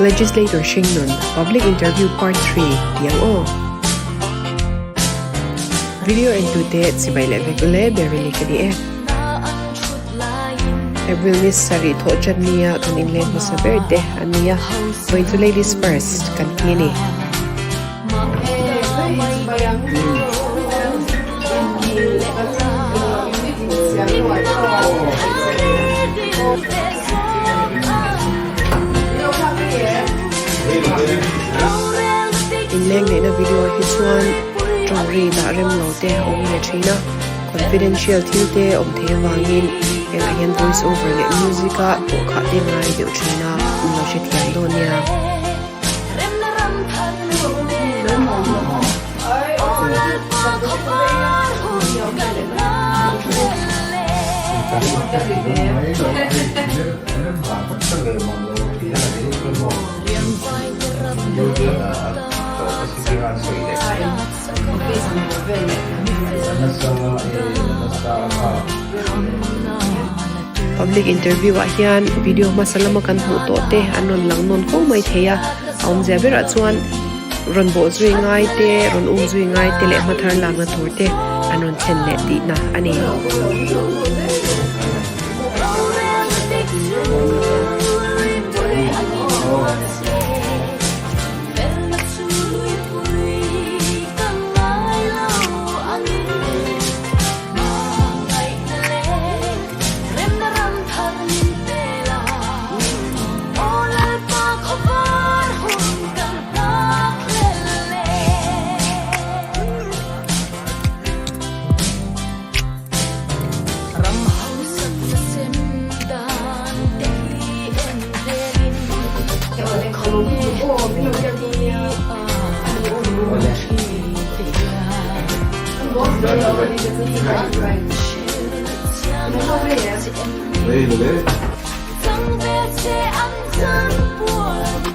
Legislator Hringnun, Public Interview Part 3 ti ang aw. Video entute chibai leh vek ule Beryl-i ka ni e. April ni sarih thawh chan nia kan inleng hmasa ber te a nia. Vawiin chu Ladies First kan ti a ni. Inleng neihna video ah hi chuan tawng ri dah rem lo te a awm ve thin a, confidential thil te awm thei avangin hengah hian voice over leh music a pawh khah te ngai deuh thin a, in lo hrethiam dawn nia. Public interview ah hian video hmasa lama kan hmuh tawh te an rawn lang nawn fo mai thei a, a awmzia berah chuan rawn bawh zui ngai te, rawn um zui ngai te leh hmathar lakna tur te an rawn thlen leh tihna a ni.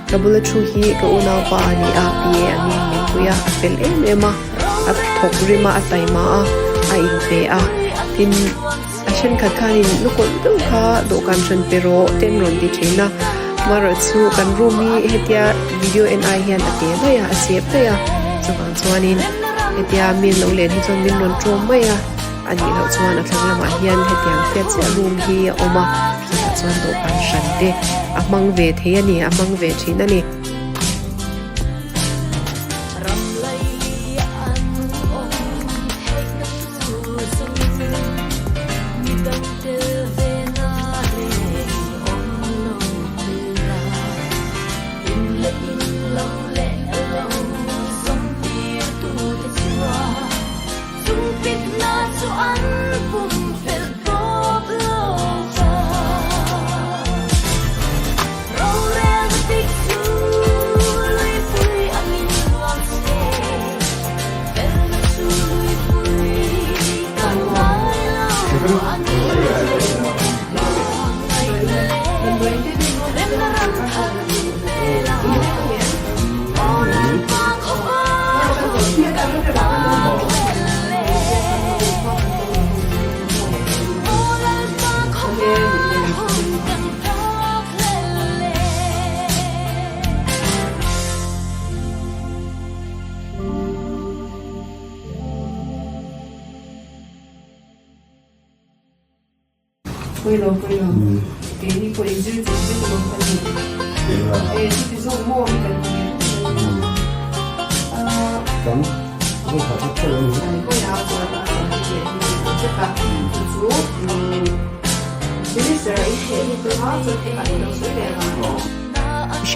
Ka bula thu hi ka unaupa a ni a, PA angin min pui a, a fel em em a, a thawk rim a, a taima a, a inpe a, tin a thenkhat khanin lukawlh deuh kha dawhkan hran pe rawh te an rawn ti thin a, amaherawhchu kan room hi hetia video en ai hian a te daih a, a chep daih a, chuvang chuanin hetia mi an lo len hi chuan min rawn tawm mai a. A nih loh chuan a thlang lamah hian hetiang fiat chiah room hi a awm a, chutah chuan dawhkan hran te a hmang ve thei a ni, a hmang ve thin a ni.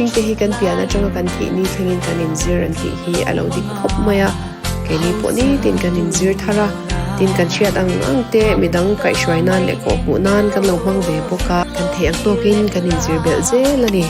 Mihringte hi kan pian atanga kan thih ni thlengin kan inzir an tih hi a lo dik khawp mai a. Keini pawh nitin kan inzir thar a, tin kan hriat ang ang te midang kaihhruai nan leh kawh hmuh nan kan lo hmang ve bawk a, kan theih ang tawkin kan inzir belh zel a ni.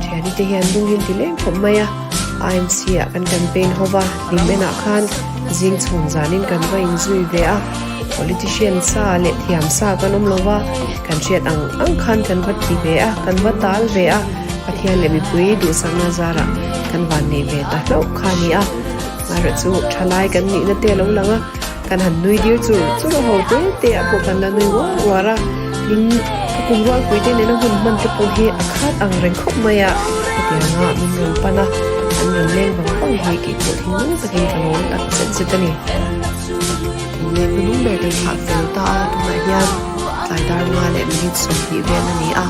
Thiani te hian lung hi an ti leng khawp mai a, IMC ah kan campaign ho va, hlim enah khan zing chhun zanin kan va inzui ve a, politician sa leh thiam sa kan awm lo va, kan hriat ang ang khan kan va ti ve a, kan va tal ve a, Pathian leh mipui duhsakna zarah kan van nei ve ta hlauh kha a ni a, amaherawhchu chu thalai kan nihna te a lo lang a. Kan han nui dir chur chur a ho te te ah pawh kan la nui uar uar a, tin ka kum rualpui te nena hun hman te pawh hi a khat ang reng khawp mai a, hetianga min rawn pan a, an rawn leng vang vang hi kei pawh thinlung takin ka lawm tak zet zet a ni. Thinleng hnuhnung ber kan thlah fel ta a, tunah hian tlai dar nga leh minute 20 vel a ni a,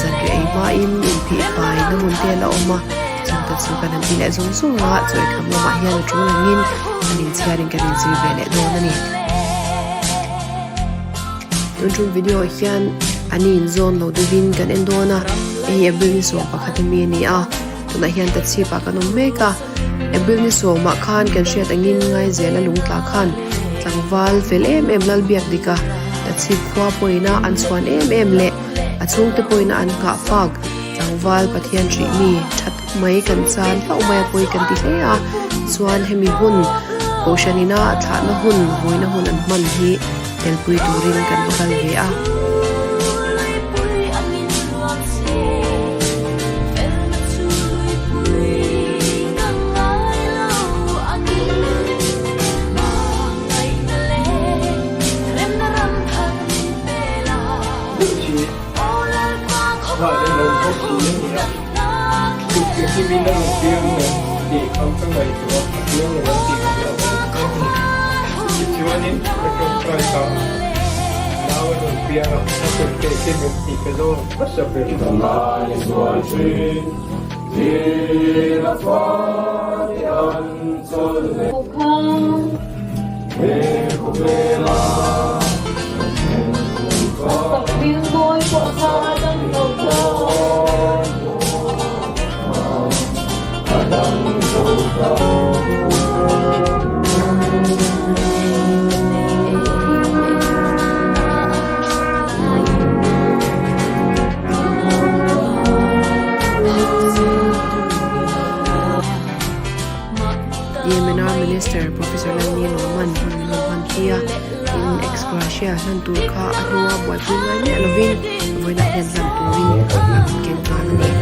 zanriah ei hmain inphih fai na hmun te a la awm a. Chungte chu kan han ti leh zung zung a, chaw eikham lamah hian a tul angin an inchhiarin kan inzir ve leh dawn a ni. Tun tum video ah hian an inzawn lo deuhin kan en dawn a, hei hi April ni sawm pakhat ami a ni a, tunah hian tachhip ah kan awm mek a, April ni sawmah khan kan hriat angin Ngaizela lungtla khan tlangval fel em em Lalbiakdika tachhip khua pawhin a an chhuan em em leh a chhungte pawhin a an nghah fak. Tlangval Pathian hrih mi tha tak mai kan chan hlauh mai a pawi kan ti hle a, chuan hemi hun Kohhran ina thlahna hun vawiina hun an hman hi telpui turin kan va kal ve a. DMNR Minister Professor Lalni Lawman hun min rawn hman pui a, tin ex gratia hlan tur kha a hnua buaipui ngai miah lovin vawiinah hian hlan turin a rawn ken nghal a ni.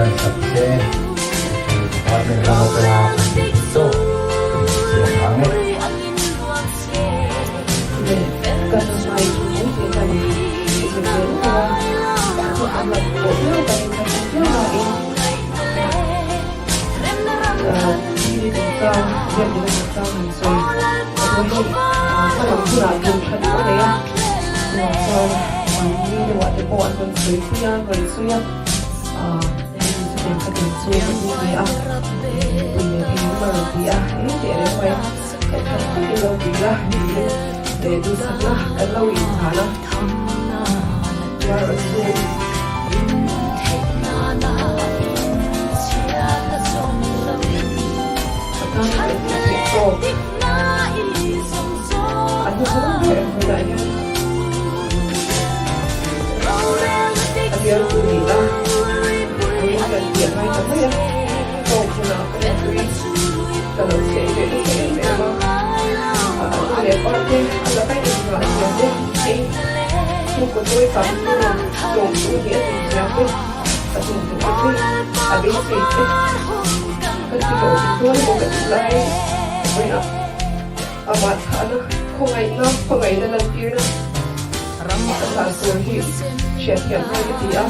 hriatthiam ngai ka ti a,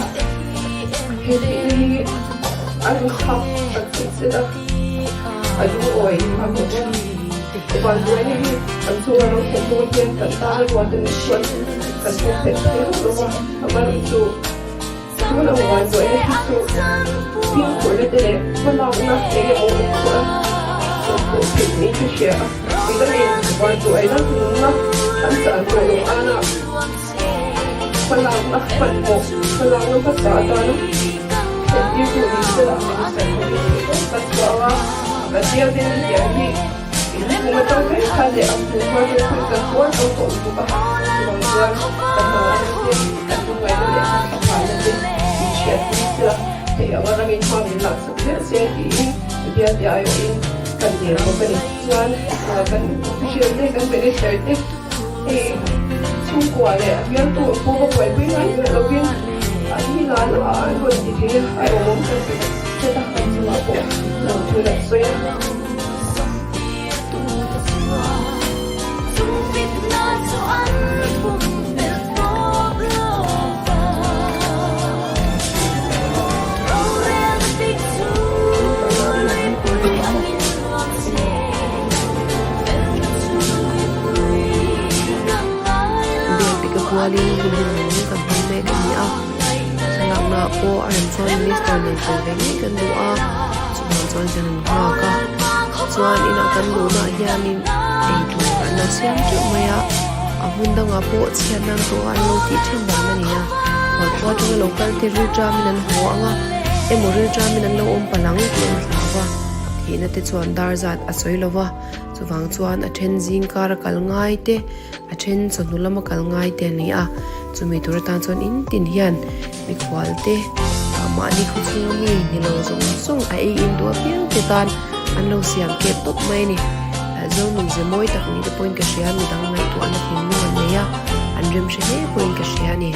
he thihna hi a ruhak tak zet zet a, a lungawi a bawk a, vanduaina hi kan chunga lo thlen dawn hian kan tan ruat a nih chuan kan pawm phelh thei hauh lo a, amaherawhchu tun ang vanduaina hi chu fimkhurna te leh hmalakna eng emaw awm chuan chawhpawlh theih niin ka hria a, midangin vanduaina nunna an chan tawh loh ana. Hmalakna hmanhmawh, hmalakna hmasa atana thlentirtu ni sela minister pawhin theih tawp kan chhuah ang a, kan bial te ni tiang hi inchhung atang vek khan leh a hmuh hma te pawhin kan tuar zo tawh lutuk a, chuvang chuan kan hmangaihna te, kan lungngaihna leh kan thlamuanna te min hriatpui sela theih anga rangin hma min laksak zel se tiin bial te aiawhin kan nel bawk a ni. Chuan kan official te, kan minister te. Hei chhungkua leh a bialtu ang pawh va buaipui ngai miah lovin an hi la la ah an rawn ti thei a, a awm kan ti tak zet a, kan chungah pawh lo thil an sawi a. Biak dik a kualin hun hi nung kan hmang mek a ni a, thlalakna ah pawh a rem chuan minister nen tel ve ngei kan duh a, chuvang chuan kan han nghak a, chuan inah kan luhna ah hianin eitur an lo siam teuh mai a, a hmun dangah pawh chhiat nan tawh a an lo tih then dan a ni a, khualkhua atanga lo kal te rilṭamin an haw ang a, emaw rilṭamin an lo awm palh ang tih an hlau a. Thihna te chuan dar zat a sawi lo va, chuvang chuan a then zing kar a kal ngai te, a then chawhnu lama kal ngai te a ni a. Chumi tur atan chuan in tin hian mikhual te, mahni khaw chhunga mi ni lo zawng zawng a ei in duh apiang te tan an lo siam kep tawp mai a ni. Zonun ze mawi tak ni te pawhin ka hria, midang ngaihtuahna thinlung an nei a, an remhre hle pawhin ka hria a ni.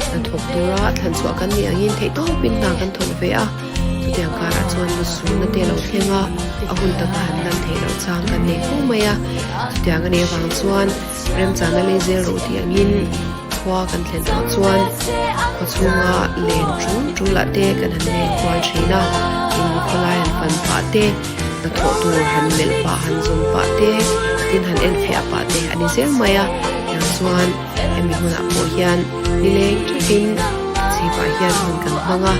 Hnathawk tura thlan chhuah kan nih angin theihtawpin hna kan thawk ve a, chutiang karah chuan lusunna te a lo thleng a, a hun taka han lan theih loh chang kan nei fo mai a, chutiang a nih avang chuan remchana lei zel rawh tih angin khua kan thlen tawh chuan khaw chhunga len tul tul ah te kan han leng kual thin a, in khawlai han fan pah te. Hnathawh tur han melh pah han zawm pah te tin han enfiah pah te a ni zel mai a tiang chuan hemi hunah pawh hian nileng takin chhipah hian hun kan hmang a.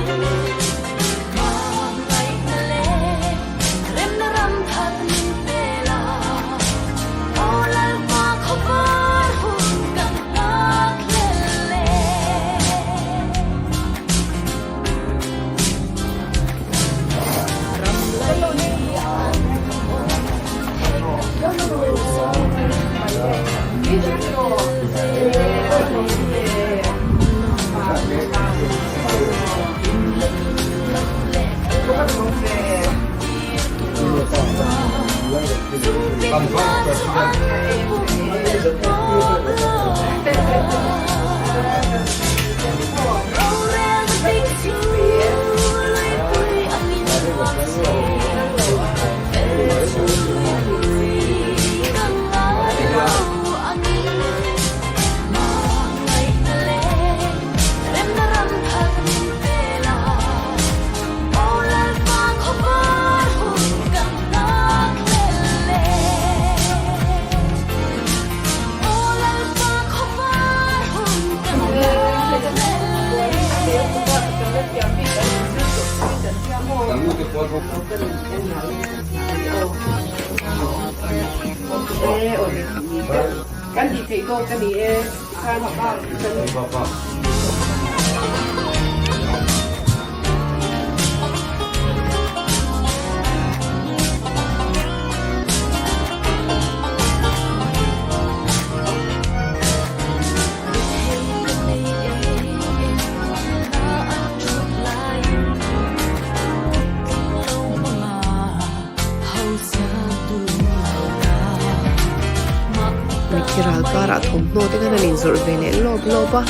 Mitthi ral karah thawmhnaw te khan an inzawrh ve leh lawp lawp a,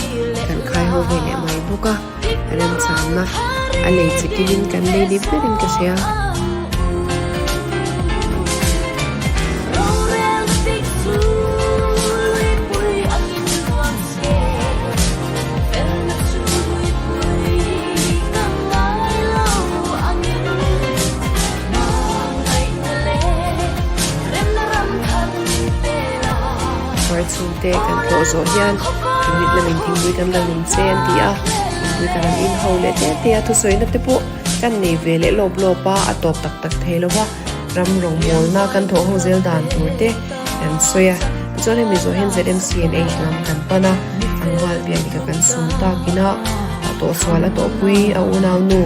kan khai ho ve leh mai bawk a, remchanna a lei chikim in kan lei ni berin ka hria. Khuar chhungte kan tlawh zawh hian Timit lamin thingpui kan lo in che an ti a, thingpui kan han in ho leh te te a, thusawina te pawh kan nei ve leh lawp lawp a, a tawp tak tak thei lo va, ram rawngbawlna kan thawh ho zel dan tur te kan sawi a, tichuan hemi zawh hian ZMCNH lam kan pan a, Angval biaknika kan sum takin a, a tawhsual a tawhpui a unau nu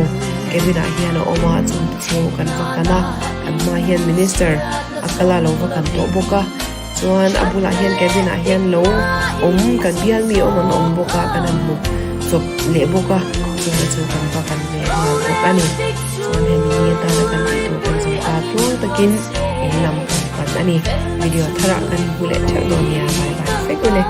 cabin ah hian a awm a, chungte chu kan va kan a, kan hmaah hian minister a kal a lo va kan tawh bawk a, chuan a bulah hian cabin ah hian lo awm kan bial mi awm an awm bawk a, kan han hmu chawp leh bawk a, chungte chu kan va kan ve nghal bawk a ni, chuan hemi ni atana kan tih tur kan zawm ta tluang takin in lam kan pan a ni, video tharah kan inhmu leh theuh dawn nia bye bye vek ule.